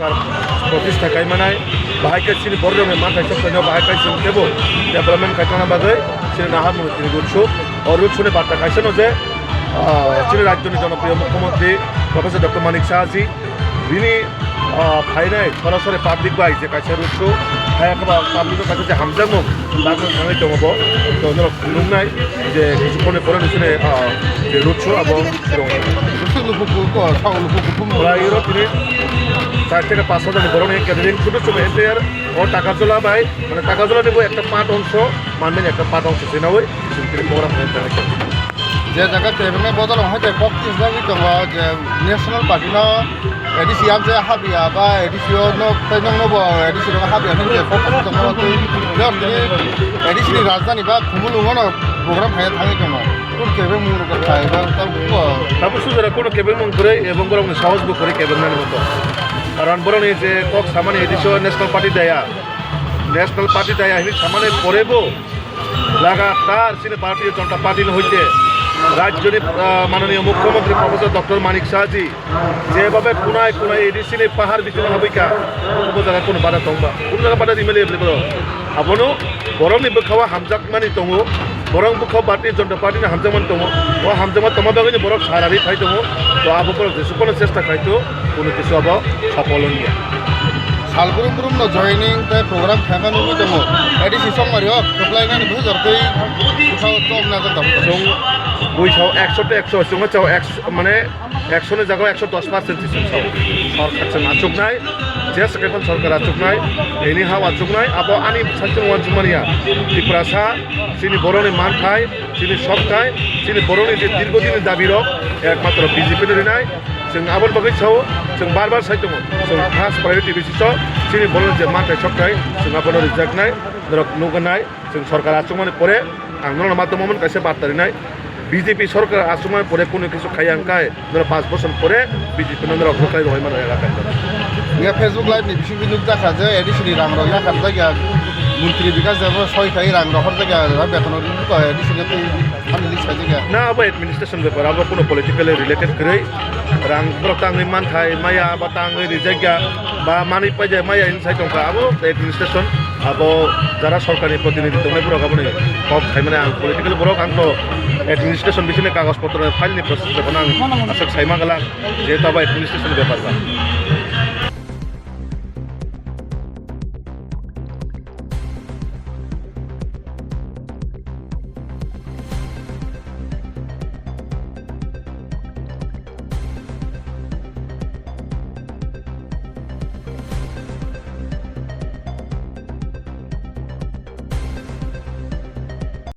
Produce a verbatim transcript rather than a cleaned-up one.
Protista kaimanai, bahai khe chini bororokni manthai sokphaino bahai khe chwng teibo development khaitokna bagwi chini naharmung tini road show. O road show ni barta kaisano je, ah, chini rajyoni jonopriyo mukhyamantri Professor Doctor Manik Saha ji, bini, ah, phainai sorasori public bai je kaisa road show, hai khe ba public no kaisa je hamjakmung, bagwi thangwi tongo bo. To norok nuknai je, kisukhorni pore nusini, ah, je road show abo. Bwswk luku ku-, ko, sao luku kuphum. Pura iro tini char theke panch hajar ni borokni gathering, chutu chutu entire o Takarjala bai, mane Takarjala ni bo ekta part ongso, manmani ekta part ongso se nawi, chwng tini program khaina thangnai. Je jaga kebengma bodol wng hai khe kok tisjagwi tongo je National Party no A D C amse hapya ba A D C o no tei nokno bo A D C rok hapya hwnwi kok tisjagwi tongo. Tei tini A D C ni rajdhani ba Khumulwngo no program khaina thangwi tongo. Kunu kebengmung rok kha eba tamo. Tamo sujara kunu kebengmung kwrwi ebong borokni sahos bo kwrwi kebengnani moto. Karon borokni je kok samani A D C o National Party daya, National Party daya hinwi samani porebo lagatar chini Bharatiya Janata Party ni hoite rajyoni, ah, mananiya mukhyamantri Professor Doctor Manik Saha ji jebabe kunai kunai A D C ni pahar bisingo habwi kha, obo jaga kunu bada tongba, kunu jaga bada rimani available. Abono borokni bwkhao hamjakmani tongo, borok bwkhao Bharatiya Janata Party ni hamjakmani tongo. O hamjakma tongma bagwino borok sarari phai tongo. To abo borok jesukno chesta khai to, kunu kisu abo sopol wngya. Sal brum brum no joining tei program khaima nugwi tongo. A D C songmari o kwplai nani bwsajak tei bwkhao tong na jagao. Chwng buisao ekso to ekso, chwngno chao ekso, mane ekso ni jagao ekso dos percent se chwng sao. Sorkar chwng achuknai, je swkaiphano sorkar achuknai, anyhow achuknai, abo ani saichung uansukmani ya. Tiprasa, chini borokni manthai, chini sokthai, chini borokni je dirghodinni dabi rok, ekmatro B J P no rinai. Chwng aboni bagwi sao, chwng bar bar sai tongo, chwng first priority basis o chini borokni je manthai sokthai, chwng abono rijaknai, norok nuknai. Chwng sorkar achukmani pore ang norokno ma tongmani kaisa barta rinai. B J P sorkar achukmani pore kunu kisu khaiya wngkha, norok panch bosor pore B J P no norok buklai rwui mano elaka. Iya Facebook Live ni bisingtwi nukjakha je A D C ni rang rok yakarjak ya, Montri Bikash Deb no soi khai rang rok horjak ya, beton rok nukha A D C ni twi ani list khaijak ya. Na, abo administration bepar, abo kunu politically related kwrwi. Rang borok tangwi manthai maya, abo tangwi rijakya, ba manwi paijak maya hinwi sai tongkha, abo administration, abo jara sorkarni protinidhi tongnai borok aboni kok saimani ang political borok, ang to administration bisingni kagoj potro file ni process bepar ang aswk saima glak, jehetu abo administration bepar ba.